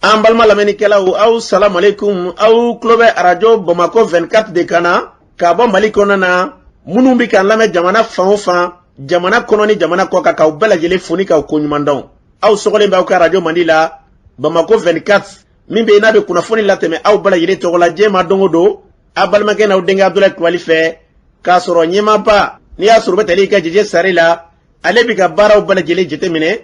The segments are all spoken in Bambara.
An balima lamɛnnikɛlaw, aw salamalekun. Aw tulo bɛ arajo Bamakɔ 24 de kan na k'a bɔ Mali kɔnɔna na. Minnu bɛ k'an lamɛn jamana fan o fan, jamana kɔnɔ ni jamana kɔ kan, k'aw bɛɛ lajɛlen fo ni k'aw koɲuman dɔn. Aw sɔgɔlen bɛ aw ka arajo mandi la, Bamakɔ 24, min bɛ yen n'a bɛ kunnafoni latɛmɛ aw bɛɛ lajɛlen tɔgɔ la diɲɛ ma don o don, aw balimakɛ n'aw denkɛ Abudulayi Kulubali fɛ, k'a sɔrɔ ɲɛmaaba n'i y'a sɔrɔ u bɛ tali kɛ Jeje Sare la, ale bɛ ka baaraw bɛɛ lajɛlen jateminɛ,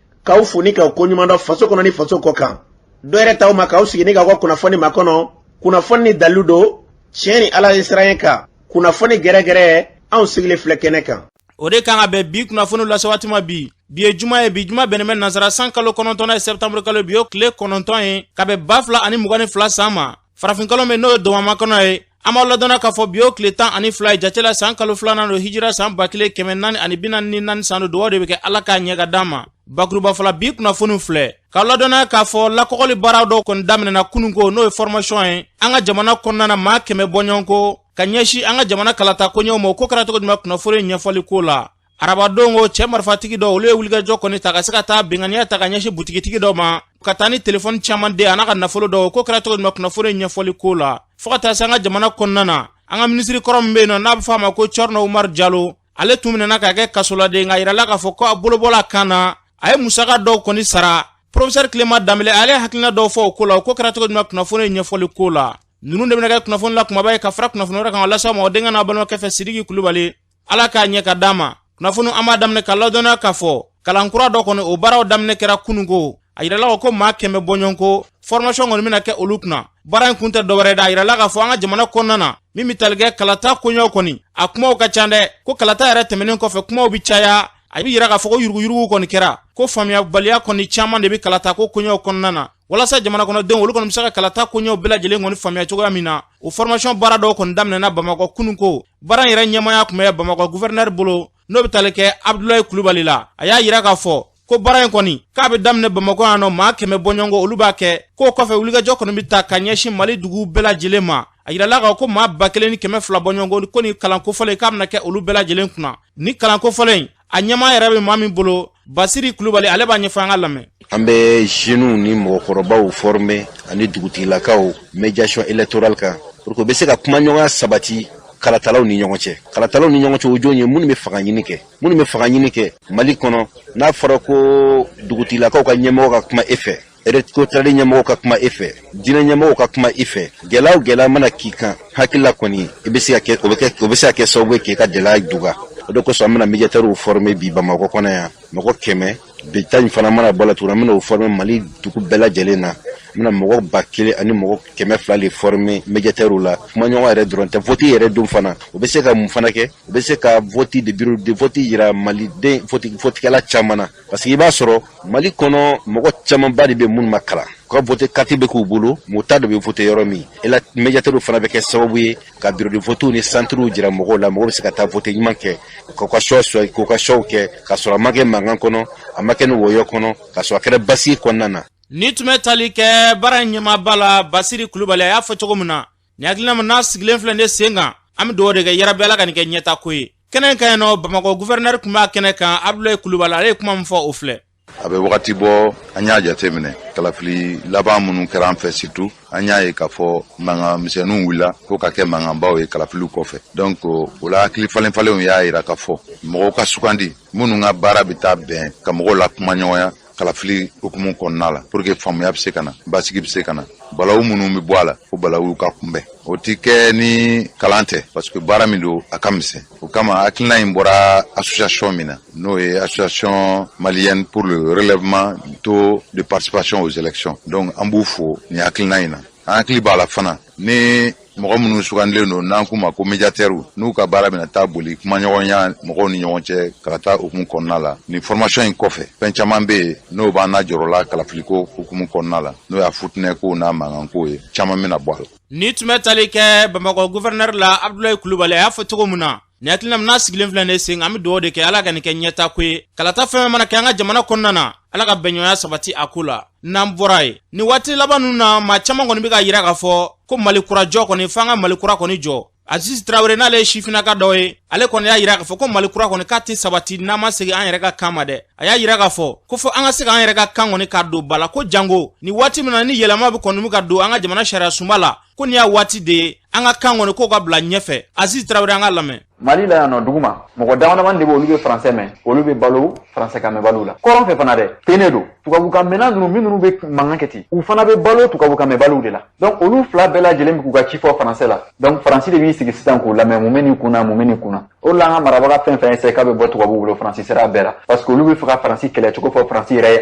k'aw fo ni k'aw koɲuman dɔn faso kɔnɔ ni faso kɔ kan. Dɔ yɛrɛ t'aw ma k'aw sigi ni k'aw ka kunnafoni makɔnɔ, kunnafoni ni dalilu don, tiɲɛ ni Ala ye siran kan, kunnafoni gɛrɛgɛrɛ, anw sigilen filɛ kɛnɛ kan. O de kan ka bɛn bi kunnafoni lase waati ma bi. Bi ye juma ye, bi juma bɛnnen bɛ nansara san kalo 9nan ye, sɛptanburu kalo, bi o tile 9 ye, ka bɛn 2022 san ma. Farafinkalo min n'o ye dɔgɔmakɔnɔ ye, an b'aw ladɔnna k'a fɔ bi o tile 12 ye jate la, san kalo 2nan don, hijira san 1444 san don. Dugawu de bɛ kɛ Ala k'a ɲɛ ka d'an ma. Bakuruba fɔla, bi kunnafoniw filɛ k'aw ladɔnna k'a fɔ lakɔgɔli baara dɔw kɔni daminɛna kununko, n'o ye formation ye an ka jamana kɔnɔna na, maa 100 bɔɲɔgɔnko ka ɲɛsin an ka jamana kalata koɲɛw ma. O ko kɛra cogo jumɛn? Kunnafoni ɲɛfɔli ko la, arabadon ko cɛ marifatigi dɔw, olu ye wulikajɔ kɔni ta ka se ka taa binkanniya ta ka ɲɛsin butigitigi dɔ ma, ka taa ni telefɔni caman den a n'a ka nafolo dɔw. Ko kɛra cogo jumɛn? Kunnafoni ɲɛfɔli ko la, fo ka taa se an ka jamana kɔnɔna na, an ka minisiri kɔrɔ min bɛ yen nɔ n'a bɛ fɔ a ma ko Cɔrɔnɔ Umaru Jalo, ale tun minɛna k'a kɛ kasoladen, nka yirala k'a fɔ ko a bolobɔla kan na, a ye musaka dɔw kɔni sara. Professeur Clément Danbele, ale ye hakilina dɔw fɔ o ko la. O ko kɛra cogo jumɛn? Kunnafoni ɲɛfɔli ko la, ninnu de bɛna kɛ kunnafoni la kumaba ye ka fara kunnafoni wɛrɛ kan o lase aw ma o denkɛ n'a balimakɛ fɛ, Sidiki Kulubali. Ala k'a ɲɛ ka d'an ma. Kunnafoni an b'a daminɛ ka ladɔnniya k'a fɔ kalan kura dɔ kɔni, o baaraw daminɛ kɛra kununko. A yirala ko maa 100 bɔɲɔgɔnko formation kɔni bɛna kɛ olu kunna. Baara in kun tɛ dɔwɛrɛ dɛ, a yirala k'a fɔ an ka jamana kɔnɔna na, min bɛ tali kɛ kalata koɲɛw kɔni, a kumaw ka ca dɛ, ko kalata yɛrɛ tɛmɛnen kɔfɛ, kumaw bɛ caya. A bɛ yira k'a fɔ ko yuruguyurugu kɔni kɛra, ko faamuyabaliya kɔni caman de bɛ kalata ko koɲɛw kɔnɔna na. Walasa jamana kɔnɔdenw olu kɔni bɛ se ka kalata koɲɛw bɛɛ lajɛlen kɔni faamuya cogoya min na, o formation baara dɔw kɔni daminɛna Bamakɔ kununko. Baara in yɛrɛ ɲɛmaaya tun bɛ Bamakɔ gouverneur bolo, n'o bɛ tali kɛ Abudulayi Kulubali la. A y'a yira k'a fɔ ko baara in kɔni k'a bɛ daminɛ Bamakɔ yan nɔ, maa 100 bɔɲɔgɔnko olu b'a kɛ. K'o kɔfɛ, wulikajɔ kɔni bɛ ta ka ɲɛsin Mali dugu bɛɛ lajɛlen ma. A yirala k'a ko maa 1200 bɔɲɔgɔnko ko ni kalanko fɔlɔ k'a bɛna kɛ olu bɛɛ lajɛlen kunna. Ni kalanko fɔlɔ in, a ɲɛmaa yɛrɛ bɛ maa min bolo, Basiri Kulubali, ale b'a ɲɛfɔ, an ka lamɛn. An bɛ jeunes ni mɔgɔkɔrɔbaw former ani dugutigilakaw médiation électorale kan, pour que u bɛ se ka kumaɲɔgɔnya sabati kalatalaw ni ɲɔgɔn cɛ. Kalatalaw ni ɲɔgɔn cɛ, o jɔn ye? Minnu bɛ fanga ɲini kɛ, minnu bɛ fanga ɲini kɛ Mali kɔnɔ. N'a fɔra ko dugutigilakaw ka ɲɛmɔgɔ ka kuma e fɛ, électoral ɲɛmɔgɔw ka kuma e fɛ, diinɛ ɲɛmɔgɔw ka kuma i fɛ, gɛlɛya o gɛlɛya mana k'i kan hakilila kɔni, i bɛ se ka kɛ o bɛ kɛ o bɛ se ka kɛ sababu ye k'i ka gɛlɛya duga. O de kosɔn an bɛna médiateurs former bi Bamakɔ kɔnɔ yan, mɔgɔ 100. Bi ta in fana mana bɔ la tuguni, an bɛna o former Mali dugu bɛɛ lajɛlen na. An bɛna mɔgɔ 1000 ani mɔgɔ 200 de former médiateurs la. Kumaɲɔgɔn yɛrɛ dɔrɔn tɛ, vote yɛrɛ don fana, o bɛ se ka mun fana kɛ? O bɛ se ka vote de bureau de vote yira maliden votikɛla caman na, parce que i b'a sɔrɔ Mali kɔnɔ mɔgɔ camanba de bɛ minnu ma kalan, u ka vote carte bɛ k'u bolo, m'u t'a dɔn bɛ vote yɔrɔ min. E la médiateur fana bɛ kɛ sababu ye ka bureau de vote ni centre jira mɔgɔw la, mɔgɔw bɛ se ka taa vote ɲuman kɛ, k'u ka choix k'u ka choix kɛ, k'a sɔrɔ a ma kɛ mankan kɔnɔ, a ma kɛ ni wɔyɔ kɔnɔ, k'a sɔrɔ a kɛra basigi kɔnɔna na. Ni tun bɛ tali kɛ baara in ɲɛmaaba la, Basiri Kulubali, a y'a fɔ cogo min na, nin hakilina min n'a sigilen filɛ ne sen kan, an bɛ dugawu de kɛ yarabi Ala ka nin kɛ ɲɛta ko ye. Kɛnɛ in kan yen nɔ, Bamakɔ gouverneur tun b'a kɛnɛ kan, Abudulayi Kulubali, ale ye kuma min fɔ, o filɛ. A bɛ wagati bɔ, an y'a jate minɛ, kalafili laban minnu kɛra an fɛ, surtout an y'a ye k'a fɔ mankan misɛnninw wulila ko ka kɛ mankanbaw ye kalafiliw kɔfɛ. Donc o la, hakili falen falenw y'a yira k'a fɔ mɔgɔw ka sugandi minnu ka baara bɛ taa bɛn ka mɔgɔw la kuma ɲɔgɔnya kalafili hukumu kɔnɔna la, pour que faamuya bɛ se ka na, basigi bɛ se ka na, balawu minnu bɛ bɔ a la, o balawu ka kunbɛn. O ti kɛ ni kalan tɛ, parce que baara min don, a ka misɛn. O kama hakilina in bɔra association min na, n'o ye Association malienne pour le relèvement du taux de participation aux élections, donc an b'u fo nin hakilina in na. An hakili b'a la fana, ni mɔgɔ minnu sugandilen don, n'an k'u ma ko médiateur, n'u ka baara bɛna taa boli kumaɲɔgɔnya mɔgɔw ni ɲɔgɔn cɛ ka taa hukumu kɔnɔna la, nin formation in kɔfɛ, fɛn caman bɛ yen n'o b'an na jɔrɔla kalafiliko hukumu kɔnɔna la, n'o y'a futinɛko n'a mankanko ye, caman bɛna bɔ a la. Ni tun bɛ tali kɛ Bamakɔ gouverneur la, Abudulayi Kulubali, a y'a fɔ cogo min na, nin hakilina min n'a sigilen filɛ nin sen, an bɛ dugawu de kɛ Ala ka nin kɛ ɲɛta ko ye. Kalata fɛn fɛn mana kɛ an ka jamana kɔnɔna na, Ala ka bɛnɲɔgɔnya sabati a ko la. N'an bɔra yen, nin waati laban ninnu na, maa caman kɔni bɛ ka yira k'a fɔ ko Mali kura jɔ kɔni, f'an ka Mali kura kɔni jɔ. Aziz Tarawele, n'ale ye sifinnaka dɔ ye, ale kɔni y'a yira k'a fɔ ko Mali kura kɔni k'a tɛ sabati n'an ma segin an yɛrɛ ka kan ma dɛ. A y'a yira k'a fɔ ko fɔ an ka se k'an yɛrɛ ka kan kɔni k'a don ba la, ko jango ni waati min na ni yɛlɛma bɛ kɔni bɛ ka don an ka jamana sariya sunba la, ko nin y'a waati de ye an ka kan kɔni k'o ka bila ɲɛfɛ. Aziz Tarawele, an ka lamɛn. Mali la yan nɔ, duguma mɔgɔ dama dama de bɛ, olu bɛ faransɛ mɛn, olu bɛ balo faransɛ kan mɛnbaliw la. Kɔrɔn fɛ fana dɛ, ten don. Tubabukan mɛnna ninnu minnu bɛ mankan kɛ ten, u fana bɛ balo tubabukan mɛnbaliw de la. Donc olu fila bɛɛ lajɛlen bɛ k'u ka ci fɔ faransɛ la. Donc Faransi de b'i sigi sisan k'u lamɛn, mun bɛ nin kun na, mun bɛ nin kun na. O de la, an ka marabaga fɛn fɛn essaye k'a bɛ bɔ tubabuw bolo, Faransi sera a bɛɛ la, parce que olu bɛ fɛ ka Faransi kɛlɛcogo fɔ Faransi yɛrɛ ye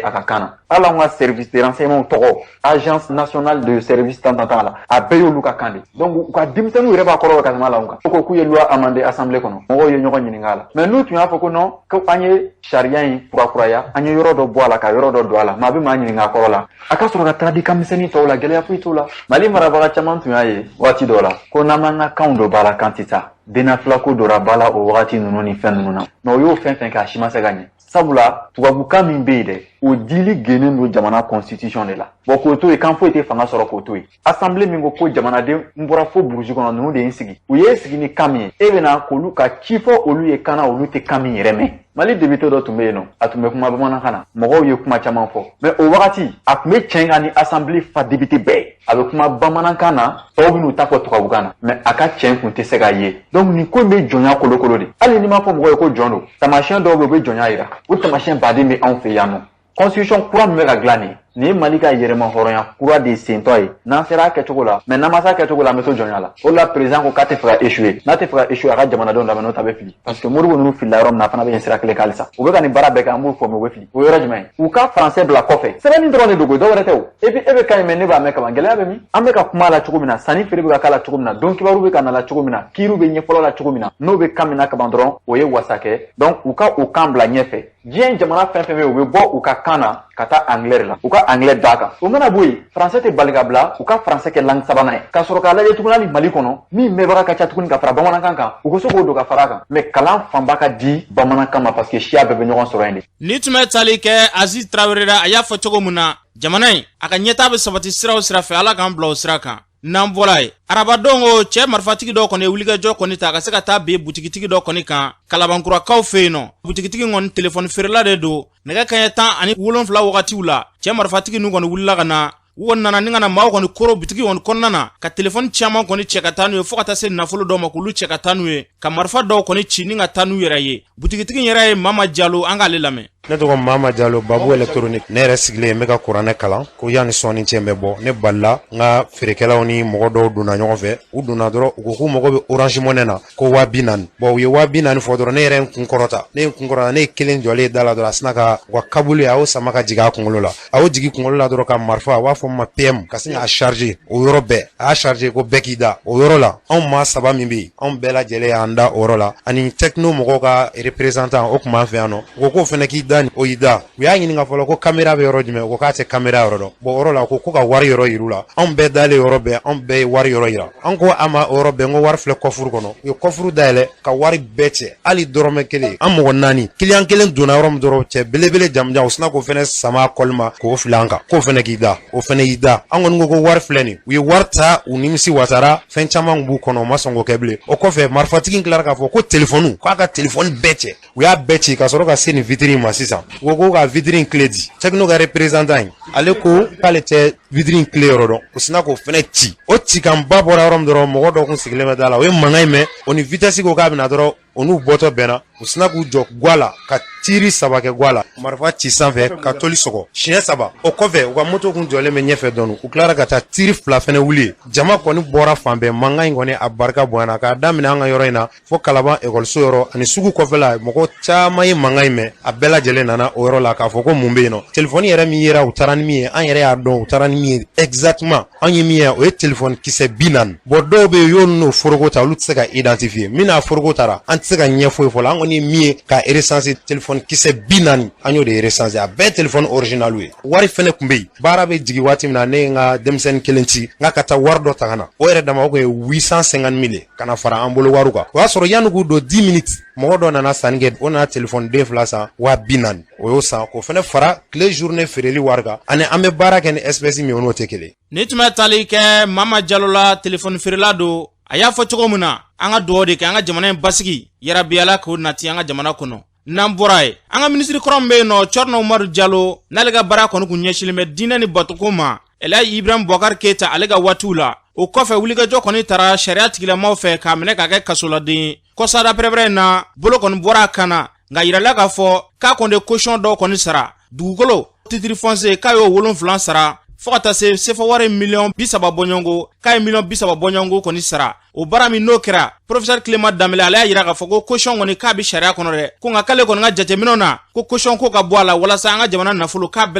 a ka kan na. Hali anw ka service de renseignement tɔgɔ, Agence nationale de service tan tan tan la, a bɛɛ y'olu ka kan de. Donc u ka denmisɛnninw yɛrɛ b'a kɔrɔ ka tɛmɛ a la anw kan. U ko k'u ye loi amendé assemblée kɔnɔ, mɔgɔw ye ɲɔgɔn ɲininka a la. Mais n'u tun y'a fɔ ko non, ko an ye sariya in kurakuraya, an ye yɔrɔ dɔ bɔ a la ka yɔrɔ dɔ don a la, maa bɛ maa ɲininka a kɔrɔ la, a ka sɔrɔ ka taga di kan misɛnnin tɔw la, gɛlɛya foyi t'o la. Mali marabaga caman tun y'a ye waati dɔ la ko n'an m'an ka kanw don ba la, kan tɛ taa. Denna filako donna ba la o wagati ninnu ni fɛn ninnu na. Mais o y'o fɛn fɛn kɛ, a si ma se ka ɲɛ, sabula tubabukan min bɛ yen dɛ, o dili gennen don jamana constitution de la. Bon, k'o to yen, kan foyi tɛ fanga sɔrɔ k'o to yen. Assemblée min ko ko jamanaden n bɔra fo burusi kɔnɔ, ninnu de ye n sigi, u ye sigi ni kan min ye, e bɛna k'olu ka ci fɔ olu ye kan na, olu tɛ kan min yɛrɛ mɛn. Mali député dɔ tun bɛ yen nɔ, a tun bɛ kuma bamanankan na, mɔgɔw ye kuma caman fɔ, mais o wagati a tun bɛ tiɲɛ kan ni assemblée fa député bɛɛ ye. A bɛ kuma bamanankan na, tɔw bɛ n'u ta fɔ tubabukan na, mais a ka tiɲɛ kun tɛ se ka ye. Donc nin ko in bɛ jɔnya kolokolo de. Hali n'i m'a fɔ mɔgɔ ye ko jɔn don, taamasiyɛn dɔw bɛ yen, u bɛ jɔnya yira. O taamasiyɛn baden bɛ anw fɛ yan nɔ. Constitution kura min bɛ ka dilan nin, nin ye Mali ka yɛrɛma hɔrɔnya kura de sentɔ ye. N'an sera a kɛcogo la, mais n'an ma se a kɛcogo la, an bɛ to jɔnya la. O de la, président ko k'a tɛ fɛ ka échouer. N'a tɛ fɛ ka échouer, a ka jamanadenw lamɛn, n'o ta bɛ fili, parce que Modibo ninnu filila yɔrɔ min na, a fana bɛ yen sira kelen kan halisa. U bɛ ka nin baara bɛɛ kɛ, an b'o fɔ, mais u bɛ fili. O yɔrɔ jumɛn ye? U ka français bila kɔfɛ, sɛbɛnni dɔrɔn de dogo, dɔwɛrɛ tɛ o. Et puis e bɛ kan in mɛn, ne b'a mɛn kaban, gɛlɛya bɛ min? An bɛ ka kuma la cogo min na, sanni feere bɛ ka k'a la cogo min na, don kibaru bɛ ka na la cogo min na, kiiriw bɛ ɲɛfɔlɔ la cogo min na, n'o bɛ kan min na kaban dɔrɔn, o ye wasa kɛ. Donc u ka o kan bila ɲɛfɛ. Diɲɛ jamana fɛn fɛn bɛ yen, u bɛ bɔ u ka kan na ka taa anglais de la, u ka anglais d'a kan. O mana bɔ yen, français tɛ bali ka bila, u ka français kɛ langue sabanan ye, ka sɔrɔ k'a lajɛ tuguni, hali Mali kɔnɔ min mɛnbaga ka ca tuguni ka fara bamanankan kan, u ka se k'o don ka fara a kan. Mais kalan fanba ka di bamanankan ma, parce que siya bɛɛ bɛ ɲɔgɔn sɔrɔ yen de. Ni tun bɛ tali kɛ Aziz Tarawele la, a y'a fɔ cogo min na, jamana in a ka ɲɛtaa bɛ sabati sira o sira fɛ, Ala k'an bila o sira kan. N'an bɔra yen, arabadon ko cɛ marifatigi dɔ kɔni ye wulikajɔ kɔni ta ka se ka taa bin butigitigi dɔ kɔni kan Kalabankurakaw fɛ yen nɔ. Butigitigi kɔni telefɔni feerela de don. Nɛgɛ kaɲɛ 17 wagatiw la, cɛ marifatigi ninnu kɔni wulila ka na, u kɔni nana ni ka na maaw kɔni koro bitigi kɔni kɔnɔna na, ka telefɔni caman kɔni cɛ ka taa n'u ye, fo ka taa se nafolo dɔw ma, k'olu cɛ ka taa n'u ye, ka marifa dɔw kɔni ci ni ka taa n'u yɛrɛ ye. Butigitigi yɛrɛ ye Mama Jalo, an k'ale lamɛn. Ne tɔgɔ Mama Jalo, Babu Électronique. Ne yɛrɛ sigilen n bɛ ka kuranɛ kalan ko yanni sɔɔni cɛ n bɛ bɔ, ne balila, n ka feerekɛlaw ni mɔgɔ dɔw donna ɲɔgɔn fɛ. U donna dɔrɔn, u ko k'u mago bɛ Orange Money na, ko 40 000. Bon, u ye 40 000 fɔ dɔrɔn, ne yɛrɛ n kun kɔrɔta, ne ye n kun kɔrɔta, ne ye kelen jɔlen da la dɔrɔn, a sina ka u ka kabulu a y'o sama ka jigin a kunkolo la. A y'o jigin kunkolo la dɔrɔn, ka marifa, a b'a fɔ ma PM, ka sin k'a charger o yɔrɔ bɛɛ. A y'a charger ko bɛɛ k'i da o yɔrɔ la. Anw maa saba min bɛ yen, anw bɛɛ lajɛlen y'an da o yɔrɔ la, ani Tecno mɔgɔw ka représentant, o tun b'an fɛ yan nɔ. U ko k'o fana k'i da, o y'i da. U y'a ɲininka fɔlɔ ko caméra bɛ yɔrɔ jumɛn, u ko k'a tɛ caméra yɔrɔ dɔn. Bon, o yɔrɔ la, u ko ko ka wari yɔrɔ yir'u la. Anw bɛɛ dalen yɔrɔ bɛɛ, anw bɛɛ ye wari yɔrɔ yira. An ko a ma o yɔrɔ bɛɛ, n ko wari filɛ coffre kɔnɔ. U ye coffre dayɛlɛ ka wari bɛɛ cɛ, hali dɔrɔmɛ kelen. An mɔgɔ naani, client kelen donna yɔrɔ min dɔrɔn, cɛ belebele jamujan, o sina k'o fana sama kɔli ma k'o fili an kan, k'o fana k'i da, o fana y'i da. An kɔni ko ko wari filɛ nin. U ye wari ta, u nimisi wasara, fɛn caman b'u kɔnɔ, u ma sɔn k'o kɛ bilen. O kɔfɛ, marifatigi tilara k'a fɔ ko telefɔni, k'a ka telefɔni bɛɛ cɛ. U y'a bɛɛ ci ka sɔrɔ ka se nin vitre ma sisan. U ko ka vitre in clé di. Tecno ka représentant in, ale ko k'ale tɛ vitre in clé yɔrɔ dɔn. U sinna k'o fana ci. O cikanba bɔra yɔrɔ min dɔrɔn, mɔgɔ dɔ kun sigilen bɛ da la, o ye mankan in mɛn, o ni vitesse ko k'a bɛna dɔrɔn, o n'u bɔtɔ bɛnna. U sinna k'u jɔ gwa la ka tiiri saba kɛ gwa la, marifa ci sanfɛ ka toli sɔgɔ siɲɛ saba. O kɔfɛ, u ka moto kun jɔlen bɛ ɲɛfɛ dɔɔni, u tilara ka taa tiiri fila fɛnɛ wuli. Jama kɔni bɔra fan bɛɛ. Mankan in kɔni a barika bonyana k'a daminɛ an ka yɔrɔ in na fo Kalaban ekɔliso yɔrɔ ani sugu kɔfɛla. Mɔgɔ caman ye mankan in mɛn, a bɛɛ lajɛlen nana o yɔrɔ la k'a fɔ ko mun bɛ yen nɔ. Telefɔni yɛrɛ min yera, u taara ni min ye, an yɛrɛ y'a dɔn u taara ni min ye exactement. An ye min ye, o ye telefɔni kisɛ 40. Bon, dɔw bɛ yen, u y'o n'o foroko ta, olu tɛ se ka identifier. Min n'a foroko taara, an tɛ se ka ɲɛ foyi fɔ la. An kɔni ye min ye ka recenser, telefɔni kisɛ 40, an y'o de recenser. A bɛɛ telefɔni original ye. Wari fɛnɛ tun bɛ yen. Baara bɛ jigin waati min na, ne ye n ka denmisɛnnin kelen ci n ka taa wari dɔ ta ka na. O yɛrɛ dama, o kun ye 850 mille ye ka na fara an bolo wariw kan. O y'a sɔrɔ yanni k'u don 10 minutes, mɔgɔ dɔ nana sanni kɛ. O nana telefɔni den fila san 40 000. O y'o san k'o fɛnɛ fara tile journée feereli wari kan. Ani an bɛ baara kɛ ni espèce min ye, o n'o tɛ kelen. Ni tun bɛ tali kɛ Mama Jalo la, telefɔni feerela don. A y'a fɔ cogo min na, an ka dugawu de kɛ an ka jamana in basigi, yarabi Ala k'o nati an ka jamana kɔnɔ. N'an bɔra yen, an ka minisiri kɔrɔ min bɛ yen nɔ, Cɔrɔnɔ Umaru Jalo, n'ale ka baara kɔni kun ɲɛsinnen bɛ diinɛ ni batoko ma Elhaji Ibrahim Boubacar Keita ale ka waatiw la, o kɔfɛ wulikajɔ kɔni taara sariya tigilamaw fɛ k'a minɛ k'a kɛ kasoladen ye. Kɔsada pɛrɛpɛrɛ in na, bolo kɔni bɔra a kan na, nka yirala k'a fɔ k'a kɔni de caution dɔw kɔni sara, dugukolo titre foncier k'a y'o 7 sara, fo ka taa se sefa wari miliyɔn 30 bɔɲɔgɔnko, k'a ye miliyɔn 30 bɔɲɔgɔnko kɔni sara. O baara min n'o kɛra, professeur Clément Dembélé ale y'a yira k'a fɔ ko caution kɔni k'a bɛ sariya kɔnɔ dɛ, ko nka k'ale kɔni ka jateminɛw na ko caution ko ka bɔ a la walasa an ka jamana nafolo k'a bɛɛ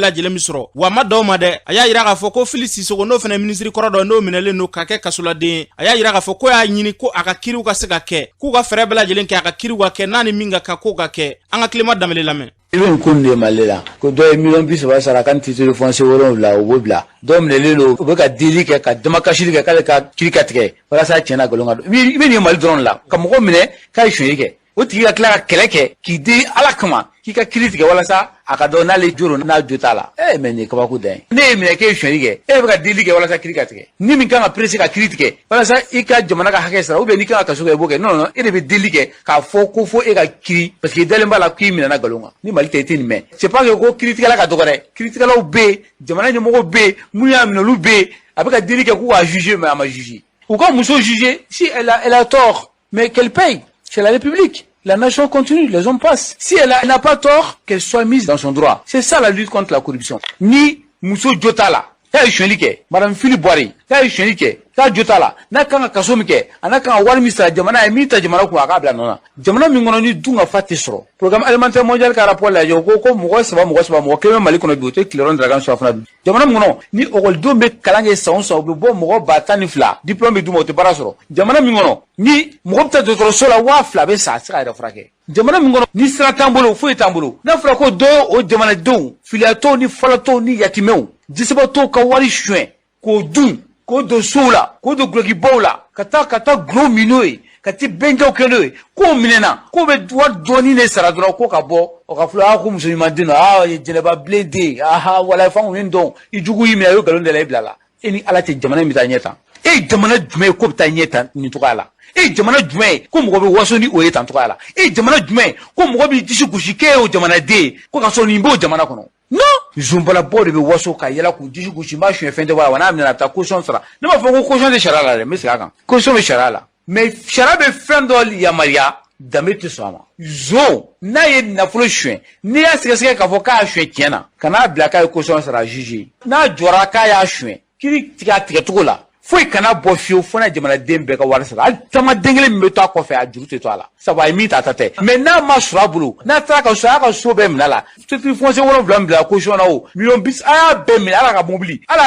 lajɛlen bɛ sɔrɔ. Wa a ma dan o ma dɛ, a y'a yira k'a fɔ ko Fili Sisoko, n'o fana minisiri kɔrɔ dɔ, n'o minɛlen don ka kɛ kasoladen ye, a y'a yira k'a fɔ ko y'a ɲini ko a ka kiriw ka se ka kɛ, k'u ka fɛɛrɛ bɛɛ lajɛlen kɛ a ka kiriw ka kɛ, n'a ni min ka kan k'o ka kɛ. An ka Clément Dembélé lamɛn. I bɛ nin ko nin de Mali la, ko dɔ ye miliyɔn 30 sara ka ni titre foncier 7, o b'o bila. Dɔw minɛlen don, u bɛ ka deli kɛ, ka damakasili kɛ k'ale ka kiri ka tigɛ walasa tiɲɛ na nkalon ka don. I bɛ nin ye Mali dɔrɔn de la, ka mɔgɔ minɛ k'a ye sonyali kɛ, o tigi ka tila ka kɛlɛ kɛ k'i di Ala kama k'i ka kiri tigɛ walasa a ka dɔn n'ale jo don n'a jo t'a la. Mais nin ye kabako dan ye. Ne ye minɛ k'e ye sonyali kɛ, e bɛ ka deli kɛ walasa kiri ka tigɛ. Ni min kan ka presse ka kiri tigɛ walasa i ka jamana ka hakɛ sara, ou bien n'i kan ka kaso kɛ, i b'o kɛ. Non non, e de bɛ deli kɛ k'a fɔ ko fo e ka kiri, parce que i dalen b'a la k'i minɛna nkalon kan. Ni Mali tɛ, i tɛ nin mɛn. C'est pas que ko kiritigɛla ka dɔgɔ dɛ, kiritigɛlaw bɛ yen, jamana ɲɛmɔgɔw bɛ yen, minnu y'a minɛ olu bɛ yen, a bɛ ka deli kɛ k'u k'a juger, mais a ma juger. U ka muso juger, si elle a tort, mais qu'elle paye. C'est la République. La nation continue, les hommes passent. Si elle n'a pas tort, qu'elle soit mise dans son droit. C'est ça la lutte contre la corruption. Ni muso jo t'a la, k'a ye sonyali kɛ, madame Fili Buwari, k'a ye sonyali kɛ, k'a jo t'a la, n'a kan ka kaso min kɛ, a n'a kan ka wari min sara jamana ye, min ta jamana kun, a k'a bila nɔ na. Jamana min kɔnɔ ni dun ka fa tɛ sɔrɔ. Programme alimentaire mondial ka rapport lajɛ, o ko ko mɔgɔ saba, mɔgɔ saba, mɔgɔ kelen bɛ Mali kɔnɔ bi, o tɛ tilerɔn daraka surafana dun. Jamana min kɔnɔ ni ɔkɔlidenw bɛ kalan kɛ san o san, u bɛ bɔ mɔgɔ 12,000, diplôme bɛ d'u ma, u tɛ baara sɔrɔ. Jamana min kɔnɔ ni mɔgɔ bɛ taa dɔgɔtɔrɔso la 2000 bɛ sa, a tɛ se k'a yɛrɛ furakɛ. Jamana min kɔnɔ ni sira t'an bolo, foyi t'an bolo, n'a fɔra ko dɔ o jamanadenw filiyatɔw ni falatɔw ni yatimɛw dɛsɛbaatɔw ka wari suɲɛ k'o dun, k'o don sow la, k'o don gulokibaw la, ka taa gulɔ min n'o ye, ka ti bɛnjaw kɛ n'o ye, k'o minɛna, k'o bɛ wari dɔɔni de sara dɔrɔn ko ka bɔ, o ka fɔ aa ko muso ɲuman den don, aa jɛnɛba bilen den, aha wala f'an kun ye nin dɔn, i jugu y'i minɛ, a y'o nkalon da la, i bila la. E ni Ala cɛ, jamana in bɛ taa ɲɛ tan? E ye jamana jumɛn ye ko bɛ taa ɲɛ tan nin cogoya la? E ye jamana jumɛn ye ko mɔgɔ bɛ waso ni o ye tan cogoya la? E ye jamana jumɛn ye ko mɔgɔ b'i disi gosi k'e y'o jamanaden ye, ko ka sɔrɔ nin b'o jamana kɔnɔ? Non, zunbalabɔ de bɛ waso ka yɛlɛ k'u disi gosi, n b'a suɲɛ, fɛn tɛ bɔ a la, wa n'a minɛ a bɛ taa caution sara. Ne m'a fɔ ko caution tɛ sariya la dɛ, n bɛ segin a kan, caution bɛ sariya la, mais sariya bɛ fɛn dɔ yamaruya, danbe tɛ sɔn a ma. Zon n'a ye nafolo suɲɛ, n'i y'a sɛgɛsɛgɛ k'a fɔ k'a y'a suɲɛ tiɲɛ na, ka n'a bila k'a ye caution sara, juge n'a jɔra k'a y'a suɲɛ, kiiri tigɛ a tigɛcogo la, foyi kana bɔ fiyewu fo n'a jamanaden bɛɛ ka wari sara. Hali tamaden kelen min bɛ to a kɔfɛ, a juru tɛ to a la, sabu a ye min ta, a ta tɛ. Mais n'a ma sɔrɔ a bolo, n'a taara ka so, a y'a ka so bɛɛ minɛ a la, titre foncier 7 min bila caution na, o miliyɔn bi, a y'a bɛɛ minɛ. Hali a ka mobili, hali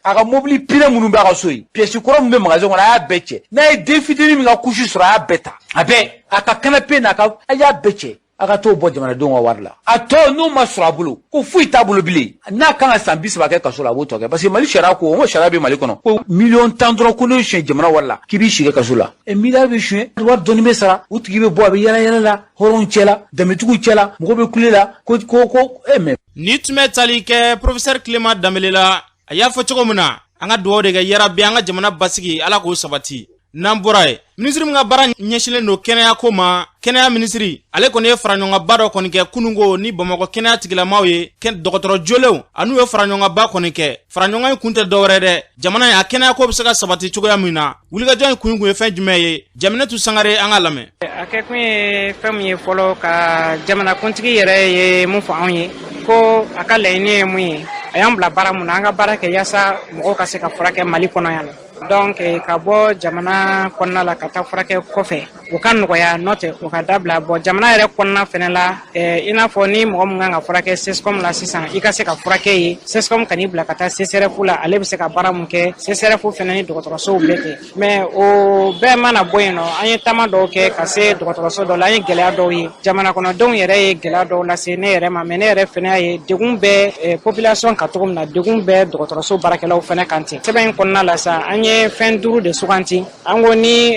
a ka mobili pneu minnu b'a ka so ye, pièce kɔrɔ min bɛ magasin kɔnɔ, a y'a bɛɛ cɛ. N'a ye den fitinin min ka couche sɔrɔ, a y'a bɛɛ ta, a bɛɛ, a ka canapé n'a ka, a y'a bɛɛ cɛ. A ka t'o bɔ jamanadenw ka wari la. A tɔ n'o ma sɔrɔ a bolo, ko foyi t'a bolo bilen, n'a kan ka san 30 kɛ kaso la, a b'o tɔ kɛ, parce que Mali sariya ko, n ko sariya bɛ Mali kɔnɔ ko miliyɔn 10 dɔrɔn, ko n'o ye suɲɛ jamana wari la, k'i b'i si kɛ kaso la. Ɛ, miliyari bɛ suɲɛ, wari dɔɔni bɛ sara, o tigi bɛ bɔ, a bɛ yala yala la hɔrɔnw cɛ la, danbetigiw cɛ la, mɔgɔw bɛ kule la ko ko ko e mɛ. Ni tun bɛ tali kɛ professeur Clément Dembélé la, a y'a fɔ cogo min na, an ka dugawu de kɛ yarabi an ka jamana basigi, Ala k'o sabati. N'an bɔra yen, minisiri min ka baara ɲɛsinnen don kɛnɛya ko ma, kɛnɛya minisiri, ale kɔni ye faraɲɔgɔnba dɔ kɔni kɛ kununko ni Bamakɔ kɛnɛya tigilamaw ye, dɔgɔtɔrɔ jolenw an'u ye faraɲɔgɔnba kɔni kɛ. Faraɲɔgɔn in kun tɛ dɔwɛrɛ dɛ, jamana in a kɛnɛya ko bɛ se ka sabati cogoya min na. Wulikajɔ in kun ye fɛn jumɛn ye? Jaminɛtu Sangare, an ka lamɛn. A kɛkun ye fɛn min ye, fɔlɔ, ka jamanakuntigi yɛrɛ ye mun fɔ anw ye ko a ka laɲini ye mun ye, a y'an bila baara mun na, an ka baara kɛ yaasa mɔgɔw ka se ka furakɛ Mali kɔnɔ yan nɔ. Donc ka bɔ jamana kɔnɔna la ka taa furakɛ kɔfɛ, o ka nɔgɔya, n'o tɛ o ka dabila. Bɔn, jamana yɛrɛ kɔnɔna fɛnɛ la, i n'a fɔ ni mɔgɔ min kan ka furakɛ CSCOM la sisan, i ka se ka furakɛ ye, CSCOM kan'i bila ka taa CSRéf la, ale bɛ se ka baara mun kɛ, CSRéf fɛnɛ ni dɔgɔtɔrɔsow bɛɛ kɛ. Mais o bɛɛ mana bɔ yen nɔ, an ye taama dɔw kɛ ka se dɔgɔtɔrɔso dɔ la, an ye gɛlɛya dɔw ye. Jamana kɔnɔdenw yɛrɛ ye gɛlɛya dɔw lase ne yɛrɛ ma, mais ne yɛrɛ fɛnɛ y'a ye degun bɛ population kan cogo min na, degun bɛ dɔgɔtɔrɔso baarakɛlaw fɛnɛ kan ten. Sɛbɛn in kɔnɔna la sa, an ye fɛn duuru de suganti. An ko ni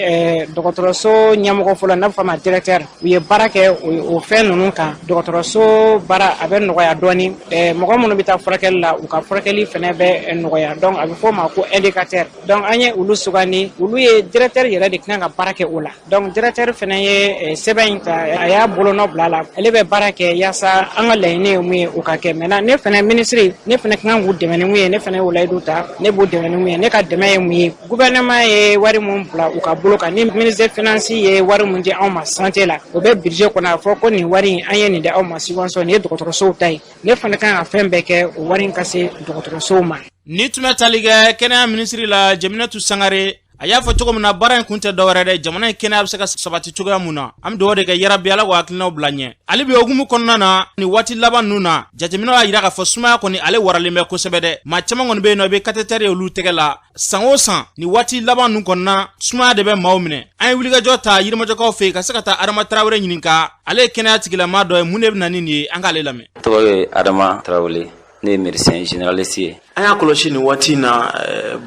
dɔgɔtɔrɔso ɲɛmɔgɔ fɔlɔ n'a bɛ fɔ a ma directeur, u ye baara kɛ o fɛn ninnu kan. Dɔgɔtɔrɔso baara a bɛ nɔgɔya dɔɔni, mɔgɔ minnu bɛ taa furakɛli la, u ka furakɛli fɛnɛ bɛ nɔgɔya. Donc a bɛ fɔ o ma ko indicateur. Donc an ye olu sugandi, olu ye directeur yɛrɛ de kan ka baara kɛ o la. Donc directeur fɛnɛ ye sɛbɛn in ta, a y'a bolonɔ bila a la, ale bɛ baara kɛ yaasa an ka laɲini ye mun ye, o ka kɛ. Maintenant, ne fɛnɛ ministre, ne fɛnɛ kan k'u dɛmɛ ni mun ye, ne fɛnɛ y'o layidu ta, ne b'u dɛmɛ ni mun ye. Ne ka dɛmɛ ye mun ye? Gouvernement ye wari mun bila u ka bolo kan, ni ministre des finances ye wari mun di anw ma santé la, o bɛ budget kɔnɔ, a fɔ ko nin wari in, an ye nin di aw ma subvention, nin ye dɔgɔtɔrɔsow ta ye. Ne fana kan ka fɛn bɛɛ kɛ, o wari in ka se dɔgɔtɔrɔsow ma. Ni tun bɛ tali kɛ kɛnɛya minisiri la, Jɛminɛtu Sangare, a y'a fɔ cogo min na, baara in kun tɛ dɔwɛrɛ dɛ, jamana in kɛnɛya bɛ se ka sabati cogoya mun na. An bɛ dugawu de kɛ, yarabi Ala k'o hakilinaw bila ɲɛ. Hali bi hukumu kɔnɔna na, nin waati laban ninnu na, jateminɛw y'a jira k'a fɔ sumaya kɔni, ale waralen bɛ kosɛbɛ dɛ. Maa caman kɔni bɛ yen nɔ, i bɛ cathéter ye olu tɛgɛ la. San o san, nin waati laban ninnu kɔnɔna, sumaya de bɛ maaw minɛ. An ye wulikajɔ ta Yirimajɔkaw fɛ yen ka se ka taa Adama Tarawele ɲininka. Ale ye kɛnɛya tigilamaa dɔ ye. Mun de bɛ na ni nin ye? An k'ale lamɛn. Tɔgɔ ye Adama Tarawele, ne ye médecin généraliste ye. An y'a kɔlɔsi nin waati in na,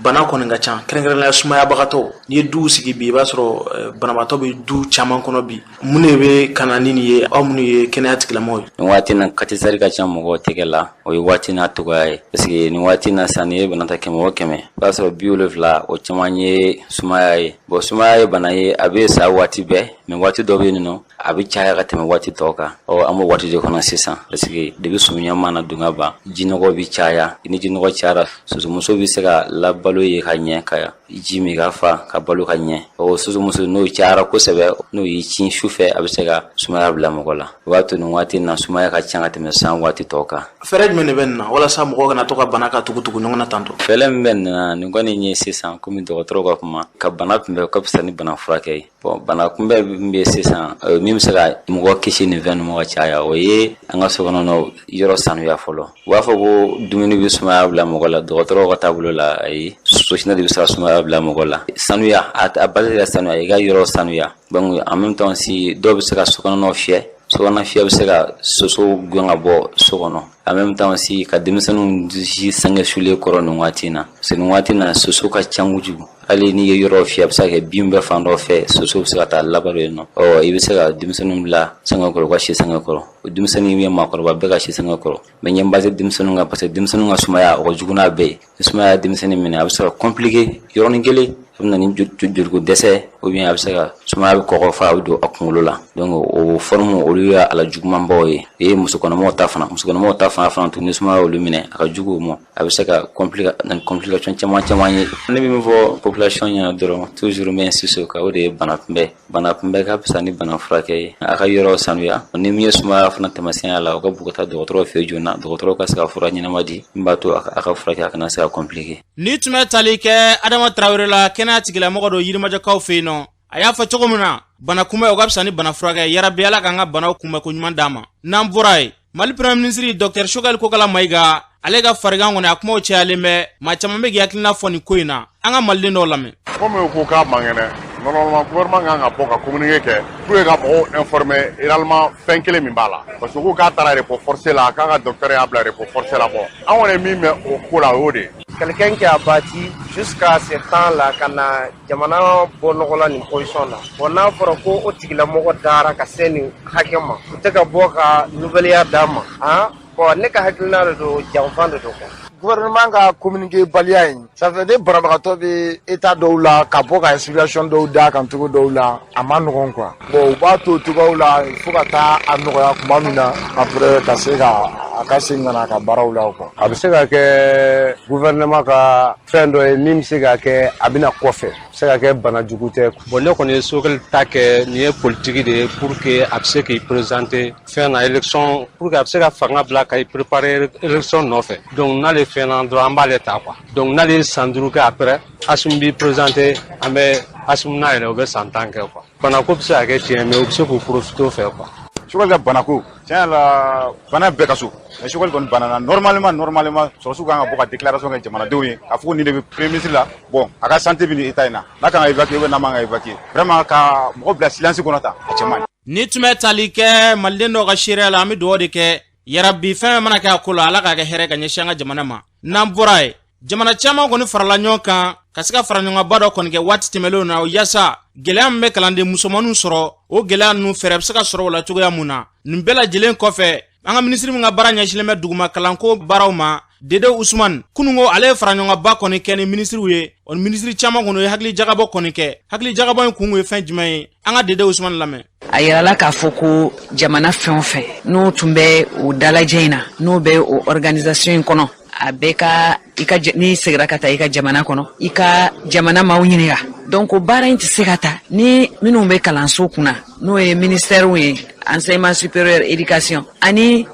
bana kɔni ka ca, kɛrɛnkɛrɛnnenya sumayabagatɔ. N'i ye duw sigi bi, i b'a sɔrɔ banabaatɔ bɛ du caman kɔnɔ bi. Mun de bɛ ka na ni nin ye, aw minnu ye kɛnɛya tigilamɔgɔw ye? Nin waati na, cathéter ka ca mɔgɔw tɛgɛ la. O ye waati n'a cogoya ye, parce que nin waati na sisan, n'i ye bana ta 100 o 100, i b'a sɔrɔ 70, o caman ye sumaya ye. Bon, sumaya ye bana ye, a bɛ sa waati bɛɛ, mais waati dɔ bɛ yen nɔ, a bɛ caya ka tɛmɛ waati tɔw kan. Ɔ, an b'o waati de kɔnɔ sisan, parce que depuis samiya mana don ka ban, jinɔgɔ bɛ caya. Ni jinɔgɔ cayara, sosomuso bɛ se ka labalo ye ka ɲɛ, ka ji min ka fa, ka balo ka ɲɛ. O sosomuso, n'o cayara kosɛbɛ, n'o y'i cin su fɛ, a bɛ se ka sumaya bila mɔgɔ la. O b'a to nin waati na, sumaya ka ca ka tɛmɛ san waati tɔw kan. Fɛɛrɛ jumɛn de bɛ nin na walasa mɔgɔw kana to ka bana ka tugu-tugu ɲɔgɔn na tantɔ? Fɛɛrɛ min bɛ nin na, nin kɔni ye sisan, komi dɔgɔtɔrɔw ka kuma, ka bana kunbɛn ka fisa ni bana furakɛ ye. Bon, bana kunbɛn min bɛ sisan, min bɛ se ka mɔgɔ kisi nin fɛn ninnu ka caya, o ye an ka sokɔnɔ yɔrɔ sanuya fɔlɔ. U b'a fɔ ko dumuni bɛ sumaya bila mɔgɔ la. Dɔgɔtɔrɔw ka taabolo la, ayi, sosinɛ de bɛ se ka sumaya bila mɔgɔ la. Sanuya, a base ka sanuya, i ka yɔrɔ sanuya. Donc en même temps si dɔw bɛ se ka sokɔnɔ fiyɛ, sokɔnɔ fiyɛ bɛ se ka sosow gɛn ka bɔ so kɔnɔ. En même temps aussi, ka denmisɛnninw si sange sulen kɔrɔ nin waati in na, parce que nin waati in na, soso ka ca kojugu. Hali n'i ye yɔrɔ fiyɛ, a bɛ se ka kɛ bin bɛ fan dɔ fɛ, soso bɛ se ka taa laban yen nɔ. Ɔ, i bɛ se ka denmisɛnninw bila sange kɔrɔ, u ka si sange kɔrɔ. O denmisɛnnin ye, maakɔrɔba bɛɛ ka si sange kɔrɔ, mais n ye n base denmisɛnninw kan, parce que denmisɛnninw ka sumaya, o ka jugu n'a bɛɛ ye. Ni sumaya ye denmisɛnnin minɛ, a bɛ se ka compliquer yɔrɔnin kelen, a bɛ na ni joliko dɛsɛ, ou bien a bɛ se ka sumaya bɛ kɔgɔ fo a bɛ don a kunkolo la. Donc o forme, olu ye a la jugumanbaw ye. O ye musokɔnɔmaw ta fana. Musokɔnɔmaw ta fana tuguni, ni sumaya y'olu minɛ, a ka jugu o ma, a bɛ se ka compliquer na ni complication caman caman ye. Ne bɛ min fɔ population ɲɛna dɔrɔn, toujours n bɛ insister o kan, o de ye bana kunbɛn. Bana kunbɛn ka fisa ni bana furakɛ ye. A ka yɔrɔ sanuya. Ni min ye sumaya fana taamasiyɛn la, o ka bɔ ka taa dɔgɔtɔrɔ fɛ yen joona, dɔgɔtɔrɔ ka se ka fura ɲɛnama di min b'a to a ka furakɛ, a kana se ka compliquer. Ni tun bɛ tali kɛ Adama Tarawele la, kɛnɛya tigilamɔgɔ don Yirimajɔkaw fɛ yen nɔ. A y'a fɔ cogo min na, bana kunbɛn, o ka fisa ni bana furakɛ. Yarabi Ala k'an ka banaw kunbɛn ko ɲuman d'an ma. N'an bɔra yen, Mali premier ministre Dr Choguel Kokala Mayiga, ale ka farigan kɔni, a kumaw cayalen bɛ. Maa caman bɛ k'i hakilina fɔ nin ko in na. An ka maliden dɔw lamɛn. Komi u ko k'a man kɛnɛ, normalement gouvernement kan ka bɔ ka communiqué kɛ pour que ka mɔgɔw informer réellement fɛn kelen min b'a la, parce que ko k'a taara repos forcé la, k'a ka docteur y'a bila repos forcé la. Bon, an kɔni ye min mɛn o ko la, o y'o de ye. Quelqu'un qui a bâti jusqu'à ce temps-là, ka na jamana bɔ nɔgɔ la nin position na, bon, n'a fɔra ko o tigilamɔgɔ dara ka se nin hakɛ ma, u tɛ ka bɔ ka nouvelle d'a ma. Han, bon, ne ka hakilina de don, janfan de don quoi. Gouvernement ka communiqué baliya in, ça fait ne banabagatɔ bɛ état dɔw la, ka bɔ ka inspiration dɔw d'a kan cogo dɔw la, a ma nɔgɔn quoi. Bon, u b'a to cogoyaw la fo ka taa a nɔgɔya tuma min na, après ka se ka a ka segin ka na a ka baaraw la quoi. A bɛ se ka kɛ gouvernement ka fɛn dɔ ye min bɛ se ka kɛ a bɛna kɔfɛ, a bɛ se ka kɛ bana jugu tɛ. Bon, ne kɔni ye Choguel ta kɛ, nin ye politique de ye pour que a bɛ se k'i présenter fɛn na élection, pour que a bɛ se ka fanga bila ka i préparer élection nɔfɛ. Donc n'ale fɛn na dɔrɔn, an b'ale ta quoi. Donc n'ale ye san 5 kɛ, après Assimi b'i présenter, an bɛ Assimi n'a yɛrɛ, o bɛ san 10 kɛ quoi. Banako bɛ se ka kɛ tiɲɛ, mais u bɛ se k'u profiter o fɛ quoi. Choguel ka banako, tiɲɛ yɛrɛ la, bana bɛɛ ka so, mais Choguel kɔni banana. Normalement sɔrɔsiw kan ka bɔ ka déclaration kɛ jamanadenw ye k'a fɔ ko nin de bɛ premier ministre la. Bon, a ka santé bɛ nin état in na, n'a kan ka évacuer ou bien n'a man ka évacuer, vraiment ka mɔgɔ bila silence kɔnɔ tan, a cɛ man ɲi. Ni tun bɛ tali kɛ maliden dɔw ka seereya la, an bɛ dugawu de kɛ, yarabi fɛn fɛn mana kɛ a ko la, Ala k'a kɛ hɛrɛ ka ɲɛsin an ka jamana ma. N'an bɔra yen Jamana caman kɔni farala ɲɔgɔn kan ka se ka faraɲɔgɔnba dɔ kɔni kɛ waati tɛmɛnlenw na, yaasa gɛlɛya min bɛ kalanden musomanninw sɔrɔ, o gɛlɛya ninnu fɛɛrɛ bɛ se ka sɔrɔ o la cogoya mun na. Nin bɛɛ lajɛlen kɔfɛ, an ka minisiri min ka baara ɲɛsinnen bɛ duguma kalanko baaraw ma, Dede Usman, kununko ale ye faraɲɔgɔnba kɔni kɛ ni minisiriw ye. O ni minisiri caman kɔni ye hakili jagabɔ kɔni kɛ. Hakili jagabɔ in kun ye fɛn jumɛn ye? An ka Dede Usman lamɛn. A yirala k'a fɔ ko jamana fɛn o fɛn n'o tun bɛ o dalajɛ in na, n'o bɛ o organisation in kɔnɔ, a bɛɛ ka i ka, n'i segira ka taa i ka jamana kɔnɔ, i ka jamana maaw ɲininka. Donc o baara in tɛ se ka ta ni minnu bɛ kalanso kunna, n'o ye ministèrew ye, enseignement supérieur, éducation ani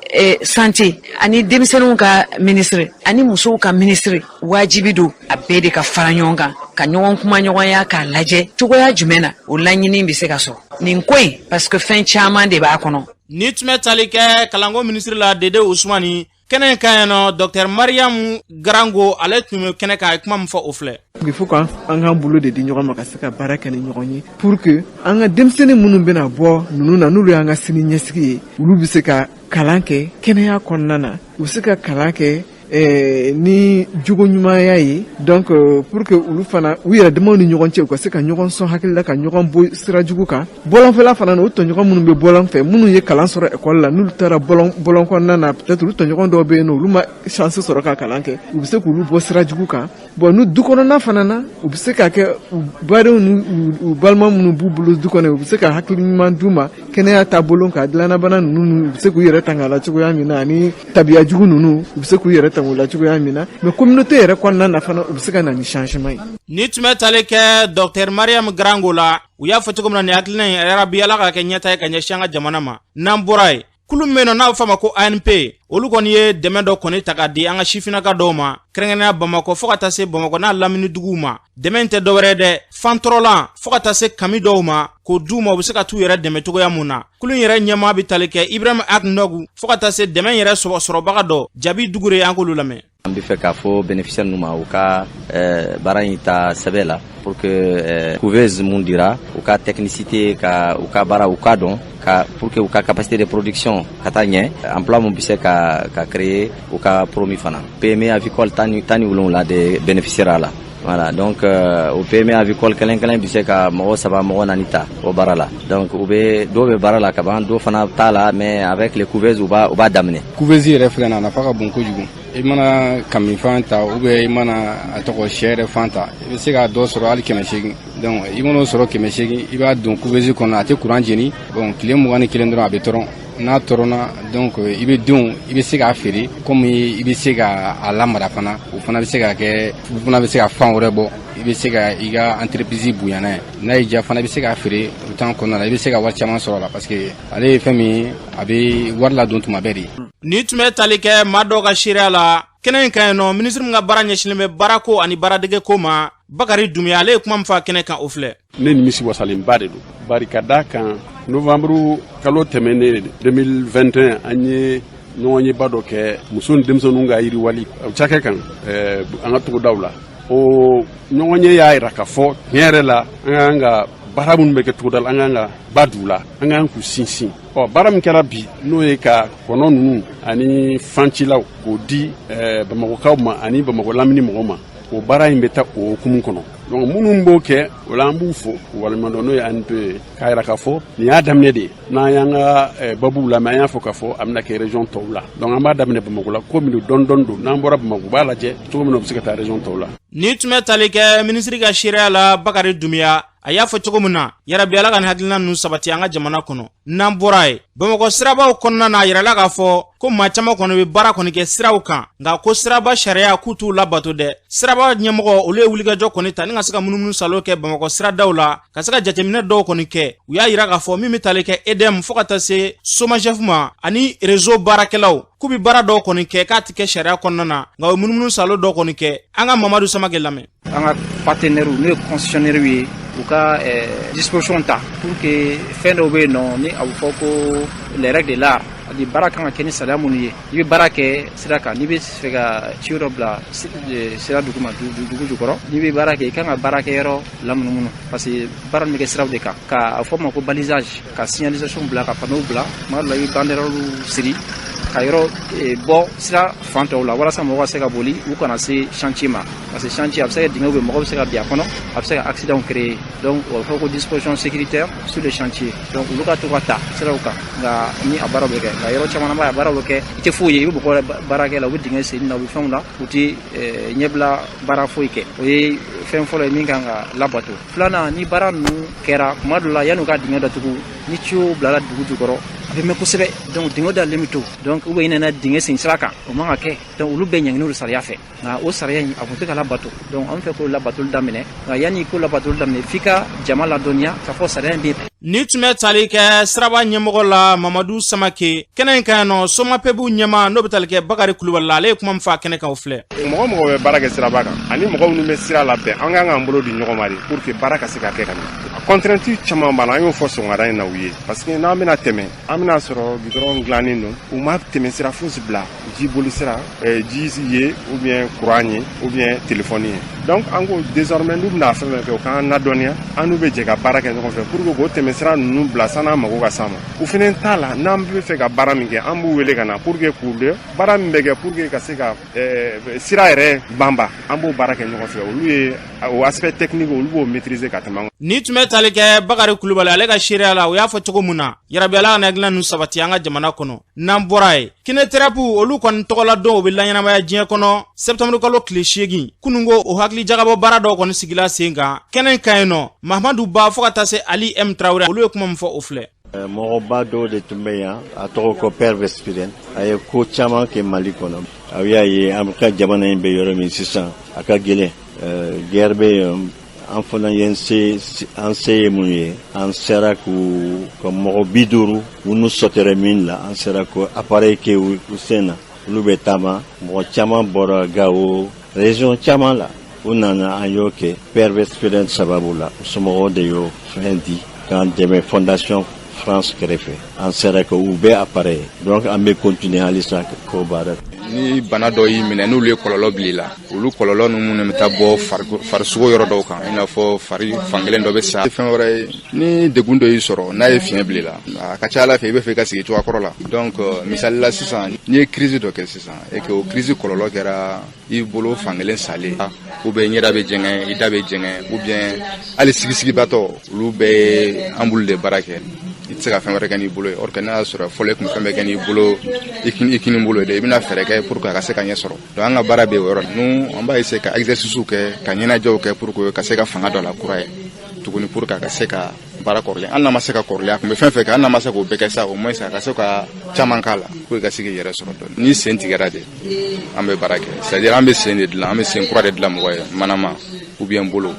santé, ani denmisɛnninw ka ministre ani musow ka ministre. Wajibi don a bɛɛ de ka fara ɲɔgɔn kan, ka ɲɔgɔn kuma ɲɔgɔnya, k'a lajɛ cogoya jumɛn na o laɲini bɛ se ka sɔrɔ nin ko in, parce que fɛn caman de b'a kɔnɔ. Ni tun bɛ tali kɛ kalanko minisiri la, Dede Usumani, kɛnɛ in kan yen nɔ, Dr Mariyamu Garango, ale tun bɛ kɛnɛ kan. A ye kuma min fɔ, o filɛ. Il faut qu'an k'an bolo de di ɲɔgɔn ma ka se ka baara kɛ ni ɲɔgɔn ye, pour que an ka denmisɛnnin minnu bɛna bɔ ninnu na, n'olu y'an ka sini ɲɛsigi ye, olu bɛ se ka kalan kɛ kɛnɛya kɔnɔna na, u bɛ se ka kalan kɛ ni jogo ɲumanya ye. Donc pour que olu fana, u yɛrɛ damaw ni ɲɔgɔn cɛ, u ka se ka ɲɔgɔn sɔn hakili la, ka ɲɔgɔn bɔ sira jugu kan. Bɔlɔnfɛla fana na, u tɔɲɔgɔn minnu bɛ bɔlɔn fɛ, minnu ye kalan sɔrɔ ekɔli la, n'olu taara bɔlɔn bɔlɔn kɔnɔna na, peut-être olu tɔɲɔgɔn dɔw bɛ yen nɔ, olu ma chance sɔrɔ ka kalan kɛ, u bɛ se k'olu bɔ sira jugu kan. Bon, ni du kɔnɔna fana na, u bɛ se ka kɛ u badenw n'u u balima minnu b'u bolo du kɔnɔ, u bɛ se ka hakili ɲuman d'u ma kɛnɛya taabolo kan, dilannabana ninnu, u bɛ se k'u yɛrɛ tanga a la cogoya min na, ani tabiya jugu ninnu, u bɛ se k'u yɛrɛ tanga o la cogoya min na. Mais communauté yɛrɛ kɔnɔna na fana, u bɛ se ka na ni changement ye. Ni tun bɛ tali kɛ Dr Mariam Garango la, u y'a fɔ cogo min na, nin hakilina in, yarabi Ala ka kɛ ɲɛta ye ka ɲɛsin an ka jamana ma. N'an bɔra yen, kulu min bɛ yen nɔ n'a bɛ fɔ a ma ko ANP, olu kɔni ye dɛmɛ dɔ kɔni ta k'a di an ka sifinnaka dɔw ma, kɛrɛnkɛrɛnnenya Bamakɔ fo ka taa se Bamakɔ n'a lamini duguw ma. Dɛmɛ in tɛ dɔwɛrɛ dɛ, fantɔrɔlan fo ka taa se kami dɔw ma, k'o d'u ma, u bɛ se ka t'u yɛrɛ dɛmɛ cogoya mun na. Kulu in yɛrɛ ɲɛmaa bɛ tali kɛ Ibrahim Agnogu, fo ka taa se dɛmɛ yɛrɛ sɔrɔbaga dɔ, Jabi Dugure, an k'olu lamɛn. An bɛ fɛ k'a fɔ bénéficiaire ninnu ma, u ka baara in ta sɛbɛ la, pour que couveuse mun dira, u ka technicité ka u ka baara u ka dɔn ka, pour que u ka capacité de production ka taa ɲɛ, emploi mun bɛ se ka créer, u ka promis fana. PME avicole 17 de bénéficiaire la. Voilà, donc o PME avicole kelen kelen bɛ se ka mɔgɔ saba, mɔgɔ naani ta o baara la. Donc u bɛ dɔw bɛ baara la ka ban, dɔw fana t'a la, mais avec les couveuses u b'a daminɛ. Couveuse yɛrɛ filɛ nin ye, a nafa ka bon kojugu. I mana kami fan ta ou bien i mana a tɔgɔ sɛ yɛrɛ fan ta, i bɛ se k'a dɔ sɔrɔ hali 800. Donc i mana o sɔrɔ 800, i b'a don couveuse kɔnɔ, a tɛ courant jeni. Bon, tile 21 dɔrɔn, a bɛ tɔrɔn. N'a tɔrɔnna, donc i bɛ denw, i bɛ se k'a feere, komi i bɛ se ka a lamara fana. O fana bɛ se ka kɛ, o fana bɛ se ka fan wɛrɛ bɔ, i bɛ se ka i ka entreprise bonya n'a ye. N'a y'i diya fana, i bɛ se k'a feere o temps kɔnɔna la, i bɛ se ka wari caman sɔrɔ a la, parce que ale ye fɛn min ye, a bɛ wari ladon tuma bɛɛ de. Ni tun bɛ tali kɛ maa dɔw ka seereya la kɛnɛ in kan yen nɔ, minisiri min ka baara ɲɛsinnen bɛ baarako ani baaradegeko ma, Bakari Dunbiya, ale ye kuma min fɔ a kɛnɛ kan, o filɛ. Ne nimisi wasalenba de don, bari ka da kan, novanburu kalo tɛmɛnen 2021, an ye ɲɔgɔnyeba dɔ kɛ muso ni denmisɛnninw ka yiriwali cakɛ kan an ka togodaw la. O ɲɔgɔnye y'a yira k'a fɔ tiɲɛ yɛrɛ la, an ka kan ka baara minnu bɛ kɛ togoda la, an ka kan ka ba d'u la, an ka kan k'u sinsin. Ɔ, baara min kɛra bi, n'o ye ka kɔnɔ ninnu ani fancilaw k'o di Bamakɔkaw ma ani Bamakɔ lamini mɔgɔw ma, o baara in bɛ taa o hukumu kɔnɔ. Donc minnu b'o kɛ o la, an b'u fo k'u waleɲuman dɔn, n'o ye ANP ye, k'a yira k'a fɔ nin y'a daminɛ de ye. N'an y'an ka babuw lamɛn, an y'a fɔ k'a fɔ a bɛna kɛ région tɔw la. Donc an b'a daminɛ Bamakɔ la, ko min don, dɔɔni dɔɔni don. N'an bɔra Bamakɔ, u b'a lajɛ cogo min na u bɛ se ka taa région tɔw la. Ni tun bɛ tali kɛ minisiri ka seereya la, Bakari Dunbiya, a y'a fɔ cogo min na, yarabi Ala ka nin hakilina ninnu sabati an ka jamana kɔnɔ. N'an bɔra yen, Bamakɔ sirabaw kɔnɔna na, a yirala k'a fɔ ko maa caman kɔni bɛ baara kɔni kɛ siraw kan, nka ko siraba sariya k'u t'u labato dɛ. Siraba ɲɛmɔgɔ, olu ye wulikajɔ kɔni ta ni ka se ka munumunu salo kɛ Bamakɔ siradaw la, ka se ka jateminɛ dɔw kɔni kɛ. U y'a yira k'a fɔ min bɛ tali kɛ EDM fo ka taa se SOMAGEF ma ani réseau baarakɛlaw, k'u bɛ baara dɔw kɔni kɛ k'a tɛ kɛ sariya kɔnɔna na, nka u ye munumunu salo dɔw kɔni kɛ. An ka Mamadu Samakɛ lamɛn. An ka partenaires, n'o ye concessionnaires ye, u ka disposition ta pour que fɛn dɔw bɛ yen nɔ ni a bɛ fɔ ko les règles de l'art, ani baara kan ka kɛ ni sariya minnu ye. I bɛ baara kɛ sira kan, n'i bɛ fɛ ka tuyau dɔ bila sira duguma, dugu jukɔrɔ, n'i bɛ baara kɛ, i kan ka baarakɛyɔrɔ lamunumunu, parce que baara nin bɛ kɛ siraw de kan, ka a fɔ o ma ko balisage, ka signalisation bila, ka panneau bila. Tuma dɔ la, i bɛ banderole siri. ka yɔrɔ bɔ sira fan tɔw la walasa mɔgɔw ka se ka boli, u kana se chantier ma, parce que chantier a bɛ se ka dingɛw bɛ, mɔgɔ bɛ se ka bin a kɔnɔ, a bɛ se ka accident créer. Donc o bɛ fɔ ko disposition sécuritaire sur le chantier. Donc olu ka to ka ta siraw kan. Nka ni a baaraw bɛ kɛ, nka yɔrɔ caman b'a, a baaraw bɛ kɛ, i tɛ foyi ye. I bɛ mɔgɔw yɛrɛ baara kɛ la, u bɛ dingɛ senni na, u bɛ fɛnw la, u tɛ ɲɛbila baara foyi kɛ. O ye fɛn fɔlɔ ye min kan ka labato. Filanan, ni baara ninnu kɛra, tuma dɔ la, yan'u ka dingɛ datugu, ni tuyau bilala dugu jukɔrɔ, a bɛ mɛn kosɛbɛ. Donc dingɛ dalen bɛ to, donc u bɛ nana dingɛ sen sira kan, o man ka kɛ. Donc olu bɛɛ ɲanginen don sariya fɛ, nka o sariya in, a kun tɛ ka labato. Donc an fɛ k'o labatoli daminɛ, nka yanni k'o labatoli daminɛ, f'i ka jama ladɔnniya k'a fɔ sariya in bɛ. Ni tun bɛ tali kɛ siraba ɲɛmɔgɔ la, Mamadu Samake. Kɛnɛ in kan yan nɔ, SOMAPEB ɲɛma, n'o bɛ tali kɛ Bakari Kulubali la, ale ye kuma min fɔ a kɛnɛ kan, o filɛ. Mɔgɔ mɔgɔ bɛ baara kɛ siraba kan ani mɔgɔ minnu bɛ sira labɛn, an kan k'an bolo di ɲɔgɔn ma de pour que baara ka se ka kɛ ka ɲɛ. A contrainte caman b'a la, an y'o fɔ sɔgɔmada in na u ye, parce que n'an bɛna tɛmɛ, an bɛna sɔrɔ goudron dilannen don, u ma tɛmɛ sira fosi bila, ji boli sira, ji ye ou bien courant ye ou bien téléphone ye. Donc an ko désormais, n'u bɛna fɛn fɛn kɛ, u k'an ladɔnniya, an n'u bɛ jɛ ka baara kɛ ɲɔgɔn fɛ pour que k'o tɛmɛ sira ninnu bila san'an mago ka s'an ma. U fɛnɛ t'a la, n'an bɛ fɛ ka baara min kɛ, an b'u wele ka na pour que k'u lɛ baara min bɛ kɛ, pour que ka se ka sira yɛrɛ banba, an b'o baara kɛ ɲɔgɔn fɛ. Olu ye o aspect technique, olu b'o maîtriser ka tɛmɛ an. Ni tun bɛ tali kɛ Bakari Kulubali, ale ka seereya la, o y'a fɔ cogo min na, yarabi Ala ka hakilina ninnu sabati an ka jamana kɔnɔ. N'an bɔra yen, kinésithérapie, olu kɔni tɔgɔla don, o bɛ laɲɛnamaya diɲɛ kɔnɔ sɛptanburu kalo tile 8. Kununko, o hakili jagabɔ baara dɔw kɔni sigila sen kan kɛnɛ kan yen nɔ. Mahamadu Ba fo ka taa se Ali M Tarawele, olu ye kuma min fɔ, o filɛ. Mɔgɔba dɔw de tun bɛ yan, a tɔgɔ ko Père Verspieren. A ye ko caman kɛ Mali kɔnɔ. Aw y'a ye, an ka jamana in bɛ yɔrɔ min sisan, a ka gɛlɛn, guerre bɛ yen. An fana ye se, an se ye mun ye, an sera k'u ka mɔgɔ 50 minnu sɔtɛrɛ min la, an sera ko appareil kɛ u sen na, olu bɛ taama. Mɔgɔ caman bɔra Gawo, région caman la, u nana, an y'o kɛ Père Verspieren sababu la. U somɔgɔw de y'o fɛn di k'an dɛmɛ, fondation France kɛrɛfɛ, an sera ka u bɛɛ appareil. Donc an bɛ continuer halisa k'o baara. Ni bana dɔ y'i minɛ, n'olu ye kɔlɔlɔ bila i la, olu kɔlɔlɔ ninnu minnu bɛ taa bɔ farisogo yɔrɔ dɔw kan, i n'a fɔ fari fankelen dɔ bɛ sa, fɛn wɛrɛ ye, ni degun dɔ y'i sɔrɔ, n'a ye fiɲɛ bila i la, a ka ca Ala fɛ, i bɛ fɛ i ka sigi cogoya kɔrɔ la. Donc misali la sisan, n'i ye crise dɔ kɛ sisan et que o crise kɔlɔlɔ kɛra i bolo fankelen salen, ou bien ɲɛda bɛ jɛngɛ, i da bɛ jɛngɛ, ou bien hali sigisigibatɔ, olu bɛɛ ye, an b'olu de baara kɛ. I tɛ se ka fɛn wɛrɛ kɛ n'i bolo ye, or que n'a y'a sɔrɔ fɔlɔ, i tun bɛ fɛn bɛɛ kɛ n'i bolo, i kini bolo de, i bɛna fɛɛrɛ kɛ pour que a ka se ka ɲɛ sɔrɔ. Donc an ka baara bɛ o yɔrɔ. Nous, an b'a essayer ka exercice kɛ, ka ɲɛnajɛw kɛ pour que ka se ka fanga dɔ la kura ye tuguni, pour que a ka se ka baara kɔrɔlen, hali n'a ma se ka kɔrɔlen, a tun bɛ fɛn fɛn kɛ, hali n'a ma se k'o bɛɛ kɛ sa, au moins a ka se ka caman k'a la pour que ka se k'i yɛrɛ sɔrɔ dɔɔni. Ni sen tigɛra de, an bɛ baara kɛ, c'est à dire an bɛ sen de dilan, an bɛ sen kura de dilan mɔgɔ ye, manama ou bien bolo,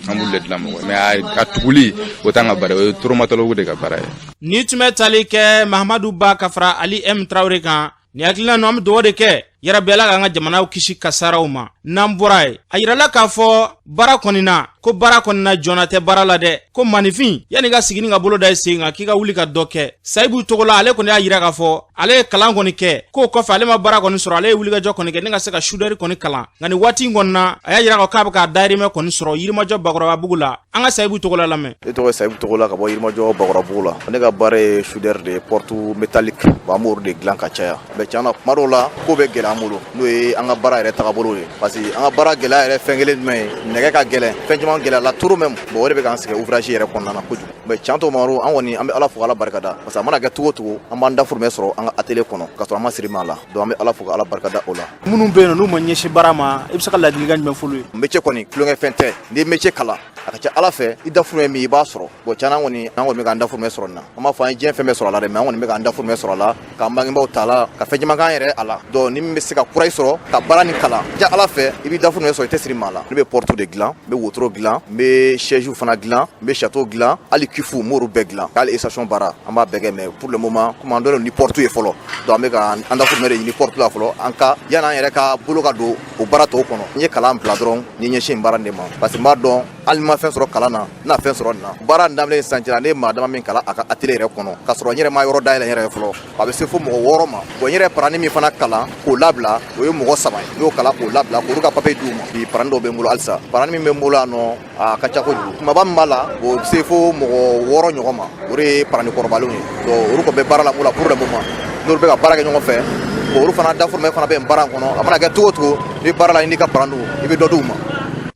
an b'olu de dilan mɔgɔ ye. Mais a tuguli, o t'an ka baara ye, o ye traumatologue de ka baara ye. Ni tun bɛ tali kɛ Mahamadu Ba ka fara Ali M Tarawele kan, nin hakilina ninnu, an bɛ dugawu de kɛ, yarabi Ala k'an ka jamanaw kisi kasaraw ma. N'an bɔra yen, a yirala k'a fɔ baara kɔni na, ko baara kɔni na, joona tɛ baara la dɛ. Ko maninfin, yanni ka sigi ni ka bolo da i sen kan, k'i ka wuli ka dɔ kɛ. Sayibu Togola, ale kɔni y'a yira k'a fɔ ale ye kalan kɔni kɛ, k'o kɔfɛ ale ma baara kɔni sɔrɔ. Ale ye wulikajɔ kɔni kɛ ni ka se ka soudeur kɔni kalan, nka nin waati in kɔni na, a y'a yira k'a bɛ k'a dayirimɛ kɔni sɔrɔ Yirimajɔ Bakɔrɔbabugu la. An ka Sayibu Togola lamɛn. Ne tɔgɔ ye Sayibu Togola, ka bɔ Yirimajɔ Bakɔrɔbabugu la. Ne ka baara ye soudeur de ye, porte métallique, an b'o de dilan ka caya. Mais tiɲɛ na, kuma dɔw la, ko bɛ gɛlɛya an bolo, n'o ye an ka baara yɛrɛ tagabolo ye, parce que an ka baara gɛlɛya yɛrɛ fɛn kelen jumɛn ye? Nɛgɛ ka gɛlɛn, fɛn caman gɛlɛya la trop même. Bon, o de bɛ k'an sɛgɛn ouvrage yɛrɛ kɔnɔna na kojugu. Mais tiɲɛ to Maro, an kɔni, an bɛ Ala fo, Ala barikada, parce que a mana kɛ cogo o cogo, an b'an dafurimɛ sɔrɔ an ka atelier kɔnɔ, ka sɔrɔ an ma siri maa la. Donc an bɛ Ala fo ka Ala barikada o la. Minnu bɛ yen nɔ, n'u ma ɲɛsin baara ma, i bɛ se ka ladilikan jumɛn f'olu ye? Métier kɔni, tulonkɛ fɛn tɛ. N'i ye métier kalan, a ka ca Ala fɛ, i dafurimɛ min, i b'a sɔrɔ. Bon, tiɲɛ na, an kɔni bɛ k'an dafurimɛ sɔrɔ nin na. An b'a fɔ an ye diɲɛ fɛn bɛɛ sɔrɔ a la dɛ, mais an kɔni bɛ k'an dafurimɛ sɔrɔ a la, k'an bangebaaw ta la, ka fɛn caman k'an yɛrɛ a la. Donc ni min bɛ se ka kura sɔrɔ ka baara nin kalan, ja Ala fɛ, i b'i dafurimɛ sɔrɔ, i tɛ siri maa la. Ne bɛ porte de dilan, n bɛ wotoro dilan, n bɛ chaise fana dilan, n bɛ château dilan, hali kifu, n b'olu bɛɛ dilan, hali station baara, an b'a bɛɛ kɛ. Mais pour le moment, comme an dɔnnen ni porte ye fɔlɔ, donc an bɛ ka an dafurimɛ de ɲini porte la fɔlɔ, an ka yan'an yɛrɛ ka bolo ka don o baara tɔw kɔnɔ. N ye kalan bila dɔrɔn, n ye ɲɛsin baara de ma, parce que n b'a dɔn, hali ma fɛn sɔrɔ kalan na, n na fɛn sɔrɔ nin na. Baara daminɛ sisan cɛ, ne ye maa dama min kalan a ka atelier yɛrɛ kɔnɔ, k'a sɔrɔ n yɛrɛ ma yɔrɔ dayɛlɛ n yɛrɛ ye fɔlɔ, a bɛ se fo mɔgɔ 6 ma. Bon, n yɛrɛ parani min fana kalan k'o labila, o ye mɔgɔ 3 ye. N y'o kalan k'o labila, k'olu ka papier d'u ma. Bi, parani dɔw bɛ n bolo halisa. Parani min bɛ n bolo yan nɔ, a ka ca kojugu. Kumaba min b'a la, o bɛ se fo mɔgɔ 6 ɲɔgɔn ma. O de ye parani kɔrɔbalenw ye. Donc olu kɔni bɛ baara la mun la pour le moment. N'olu bɛ ka baara kɛ ɲɔgɔn fɛ, bon, olu fana dafurimɛ fana bɛ nin baara in kɔnɔ. A mana kɛ cogo o cogo, n'i baara la i n'i ka parandu, i bɛ dɔ d'u ma.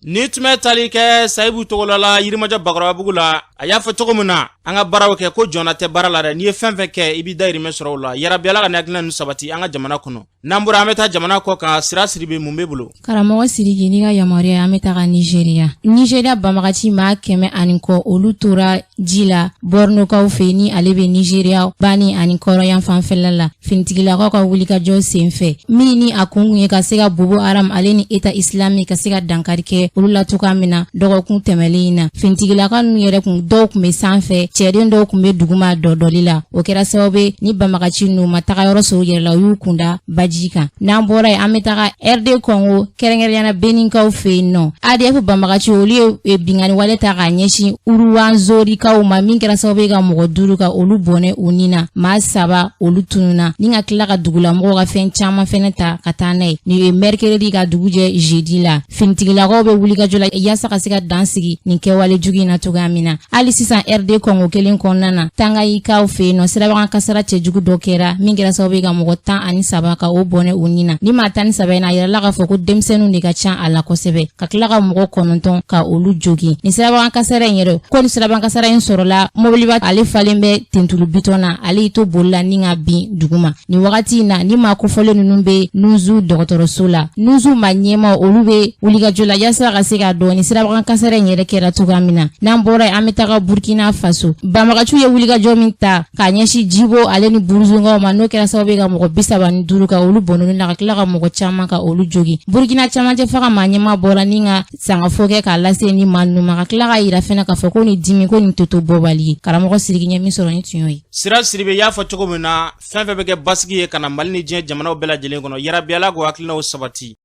Ni tun bɛ tali kɛ Sayibu Togola la Yirimajɔ Bakɔrɔbabugu la, a y'a fɔ cogo min na, an ka baaraw kɛ ko jɔnna tɛ baara la dɛ. N'i ye fɛn fɛn kɛ, i b'i dayirimɛ sɔrɔ o la. Yarabi Ala ka nin hakilina ninnu sabati an ka jamana kɔnɔ. N'an bɔra, an bɛ taa jamana kɔ kan. Sira Siribe, mun b'e bolo? Karamɔgɔ Siriki, n'i ka yamaruya, an bɛ taga Nizeriya. Nizeriya banbagaci maa 100 ani kɔ, olu tora ji la Bornokaw fɛ, ni ale bɛ Nizeriya bani ani kɔrɔyan fanfɛla la, finitigilakaw ka wulikajɔ sen fɛ, min ni a kun kun ye ka se ka Boko Haram ale ni État islamique ka se ka dankari kɛ olu la cogoya min na. Dɔgɔkun tɛmɛlen in na, finitigilakaw ninnu yɛrɛ kun, dɔw tun bɛ sanfɛ, cɛden dɔw tun bɛ duguma dɔdɔli la. O kɛra sababu ye ni banbagaci ninnu ma taga yɔrɔ sɔrɔ u yɛrɛ la, u y'u kunda baji kan. N'an bɔra yen, an bɛ taga RD Congo, kɛrɛnkɛrɛnnenya la Beninkaw fɛ yen nɔ. ADF banbagaci, olu ye binkanni wale ta k'a ɲɛsin Uruwanzorikaw ma, min kɛra sababu ye ka mɔgɔ 5 ka olu bɔnɛ u ni na, maa 3 olu tununna, ni ka tila ka dugulamɔgɔw ka fɛn caman fɛnɛ ta ka taa n'a ye. Nin ye mercredi ka dugu jɛ jeudi la. Finitigilakaw bɛ wulikajɔ la yaasa ka se ka dan sigi nin kɛwale jugu in na cogoya min na. Hali sisan, RD Congo kelen kɔnɔna na, Tanganyikaw fɛ yen nɔ, sirabakan kasara cɛjugu dɔ kɛra, min kɛra sababu ye ka mɔgɔ 13 ka o bɔnɛ u ni na. Ni maa 13 in na, a yirala k'a fɔ ko denmisɛnninw de ka ca a la kosɛbɛ, ka tila ka mɔgɔ 9 ka olu jogin. Nin sirabakan kasara in yɛrɛ ko, nin sirabakan kasara in sɔrɔla mɔbiliba ale falen bɛ tentulu bitɔn na, ale y'i to boli la ni ka bin duguma. Nin wagati in na, ni maa kofɔlen ninnu bɛ Nunzu dɔgɔtɔrɔso la. Nunzu maa ɲɛmaa, olu bɛ wulikajɔ la yaasa ka se k'a dɔn ni sirabakan kasara in yɛrɛ kɛra cogoya min na. N'an bɔra yen, an bɛ taga Burkina Faso. Banbagaciw ye wulikajɔ min ta k'a ɲɛsin Jibo ale ni Buruzunkaw ma, n'o kɛra sababu ye ka mɔgɔ 35 ka olu bɔnɛ u ni na, ka tila ka mɔgɔ caman ka olu jogin. Burkina camancɛ fanga maa ɲɛmaa bɔra ni ka sangafo kɛ k'a lase ni maa ninnu ma, ka tila k'a yira fɛnɛ k'a fɔ ko ni dimi ko nin tɛ to bɔbali ye. Karamɔgɔ Siriki, ɲɛ min sɔrɔ ni tun y'o ye. Sira Siribe, y'a fɔ cogo min na, fɛn fɛn bɛ kɛ basigi ye ka na Mali ni diɲɛ jamanaw bɛɛ lajɛlen kɔnɔ, yarabi Ala k'o hakilinaw sabati.